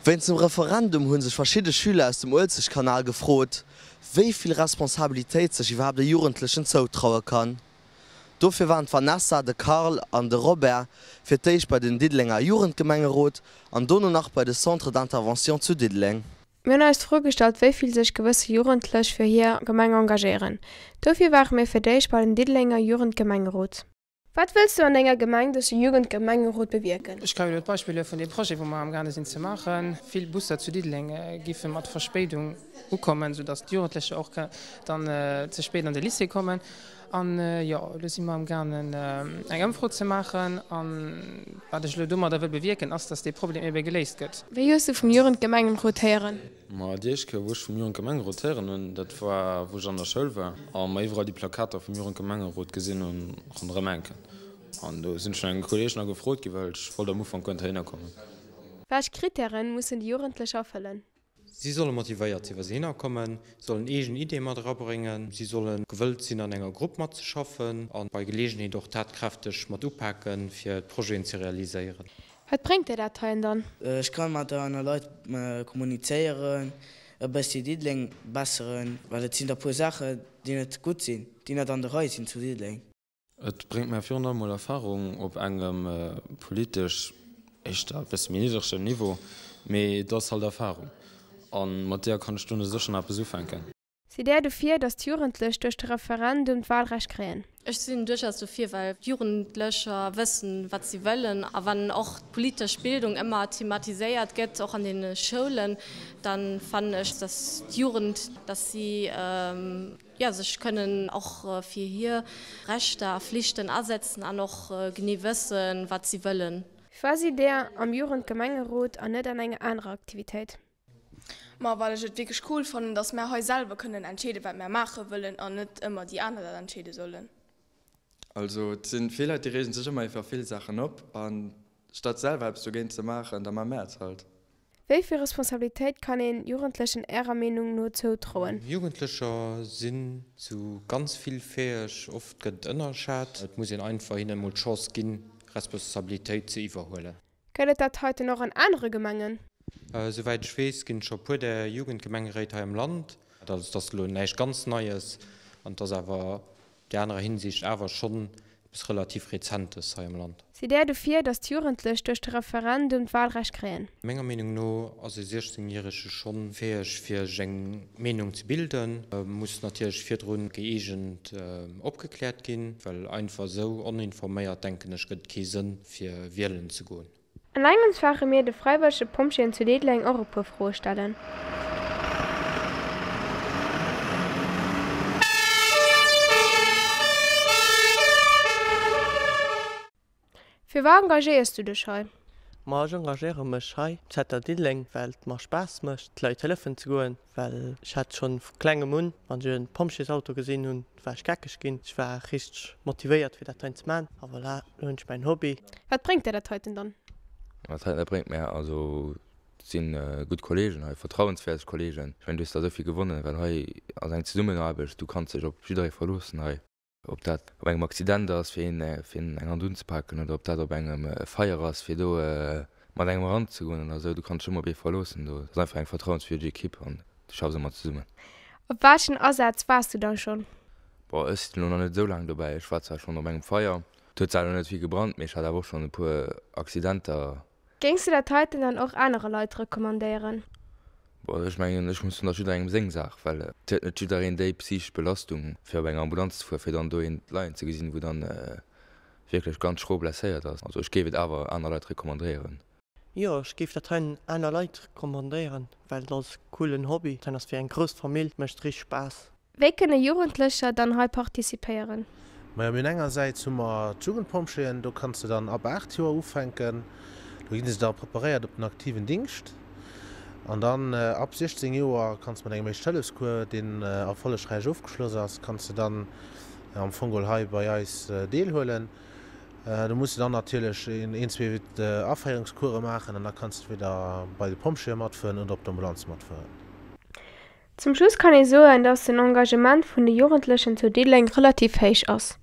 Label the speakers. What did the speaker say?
Speaker 1: Wéinst dem Referendum hu sech verschidde Schüler aus dem Uelzechtkanal gefrot, wéi vill Responsabilitéit sech iwwerhaapt e Jugendlechen zoutraue kann. Dofir waren d'Vanessa, de Carl an de Robert fir d'éischt bei den Diddelenger Jugendgemengerot an dono nach bei de Centre d'intervention zu Diddeleng.
Speaker 2: Mir hunn eis d'Fro gestallt, wéi vill sech gewësse Jugendlech fir hir Gemeng engagéieren. Dofir ware mir fir d'éischt bei den Diddelenger Jugendgemengerot. Wat wëlls du an denger Gemeng duerch de Jugendgemengerot bewierken?
Speaker 3: Ech ka jo elo d'Beispill huele vun deem Projet, wou mer amgaange sinn ze maachen. Vill Busser zu Diddeleng géife mat Verspéidung ukommen, soudass d'Jugendlecher och dann ze spéit an de Lycée kommen. An jo, elo si mer amgaangen eng Ëmfro ze maachen. An wat ech elo domadder wëll bewierken, ass, dass dee Problem ebe geléist gëtt.
Speaker 2: Wéi hues du vum Jugendgemengenrot héieren?
Speaker 4: Ma déi éischt Kéier wou ech vum Jugendgemengerot héieren hunn, dat war wou ech an der Schoul war a mer iwwerall déi Plakater vum Jugendgemengerot gesinn hunn ronderëm hänken. An do sinn ech vun engem Kolleeg nach gefrot ginn, well ech wollt am Ufank guer net heihinner kommen.
Speaker 2: Welch Krittären mussen déi Jugendlech erfëllen?
Speaker 5: Si solle motivéiert sinn, wa si hinner kommen, si sollen eegen Ideeë mat erabréngen, si solle gewëllt sinn an enger Grupp matzeschaffen a bei Geleegenheet och tatkräfteg mat upaken, fir d'Projeten ze realiséieren.
Speaker 2: Wat bréngt dir dat heien dann?
Speaker 6: Ech kann mat aner Leit kommunizéieren, e bëssi Diddeleng besseren, well et sinn der puer Saachen, déi net gutt sinn, déi net an der Rei sinn zu Diddeleng.
Speaker 4: Et bréngt mär virun allem mol Erfahrung op engem politesch éischter e bësse méi niddregem Niveau, mee et ass halt Erfahrung a mat deeër kann ech dono sécher nach eppes ufänken.
Speaker 2: Sidd Där dofir, datt d'Jugendlech duerch de Referendum d'Wahlrecht kréien?
Speaker 7: Ech sinn duerchaus dofir, well d'Jugendlecher wëssen, wat si wëllen. A wann och d'politesch Bildung ëmmer thematiséiert gëtt, och an deene Schoulen, da fannen ech, datt d'Jugend, datt si, jo, sech kënnen och fir hir Rechter a Flichten asetzen an och genee wëssen, wat si wëllen.
Speaker 2: Firwat sidd Där am Jugendgemengerot an net an enger anerer Aktivitéit?
Speaker 8: Ma well ech et wierklech cool fannen, dass mär hei selwer kënnen entscheeden, wat mär maache wëllen an net ëmmer déi aner dat entscheede sollen.
Speaker 9: Also et sinn vill Leit déi reegen sech ëmmer iwwer vill Saachen op an statt selwer eppes dogéint ze maachen, da maa mär et halt.
Speaker 2: Wéi vill Responsabilitéit kann een Jugendlechen Ärer Meenung no zoutrauen?
Speaker 5: Jugendlecher sinn zu ganz vill fäeg, oft gëtt et ënnerschat. Et muss een einfach hinnen emol d'Chance ginn, Responsabilitéit ze iwwerhuelen.
Speaker 2: Gëtt et dat heiten och an anere Gemengen?
Speaker 5: Souwäit ech weess, ginn et scho puer där Jugendgemengeréit hei am Land. Also et ass elo näischt ganz Neies an et ass awer op där anerer Hinsicht awer schonn eppes relativ Rezentes hei am Land.
Speaker 2: Sidd Där dofir, datt d'Jugendlech duerch de Referendum d'Wahlrecht kréien?
Speaker 5: Menger Meenung no ass e 16 Järege schonn fäeg fir sech eng Meenung ze bilden. Muss natierlech virdrun gëeegent opgekläert ginn, well einfach esou oninforméiert, denken ech, gëtt et kee Sënn. fir wielen ze goen.
Speaker 2: An engems ware mir de fräiwëllege Pompjeeën zu Diddeleng och e puer Froe stellen. Firwat engagéiers du dech hei?
Speaker 10: Ma ech engagéiere mech hei um ZR Diddeleng, well et mer Spaass mécht, d'Leit hëllefen ze goen. Well ech hat schonn vu klengem un, wann ech e Pompjeesauto gesinn hunn, war ech geckeg ginn. Ech war richteg motivéiert fir dat heien ze man. A voilà, elo hunn ech mäin Hobby.
Speaker 2: Wat bréngt der dat heiten dann?
Speaker 4: Dat heiten, dat bréngt mär, also et sinn gutt Kollegen hei, vertrauenswäerteg Kollegen. Ech mengen, du hues der esou vill gewonnen, well hei ass eng Zesummenaarbecht, du kanns dech op jidderee verloossen hei. Ob dat op engem Accident ass, fir een fir eng Hand unzepaken, oder ob dat op engem Feier ass, fir do mat engem eranzegoen oder esou, du kanns dech ëmmer op ee verloossen. Do ass einfach eng vertrauenswürdig Ekipp an du schaffs ëmmer zesummen.
Speaker 2: Op welchen Asätz waars du dann schonn?
Speaker 4: Bon, ech sinn elo nach net esou laang dobäi. Ech war zwar schonn op engem Feier, et huet zwar elo net vill gebrannt, mee ech hat awer och schonn e puer Accidenter.
Speaker 2: Géings du dat heiten dann och anere Leit recommandéieren?
Speaker 4: Bon, ech mengen, ech muss soen, dat ass jidderengem seng Saach, well et huet net jiddereen déi psychesch Belastung, fir op enger Ambulanz ze fueren, fir dann do een leien ze gesinn, wou dann wierklech ganz schro blesséiert ass. Also ech géif et awer aner Leit recommandéieren.
Speaker 10: Jo, ech géif dat heien aner Leit recommandéieren, well et ass e coolen Hobby. Dat ass wéi eng grouss Famill, mécht richteg Spaass.
Speaker 2: Wéi kënne Jugendlecher dann hei participéieren?
Speaker 11: Majo, mir hunn engersäits hu mer d'Jugendpompjeeën, do kanns de dann ab 8 Joer ufänken, do gi se da preparéiert op den aktiven Dingscht. An dann ab 16 Joer kanns de mat engem Éischt-Hëllefscours, deen erfollegräich ofgeschloss ass, kanns de dann am Fong geholl hei bei eis deelhuelen. Do muss de dann natierlech een, zwee Aféierungscoursë maachen an da kanns de wieder bei de Pompjeeë matfueren oder op d'Ambulanz matfueren.
Speaker 2: Zum Schluss kann ee soen, dass den Engagement vun de Jugendlechen zu Diddeleng relativ héich ass.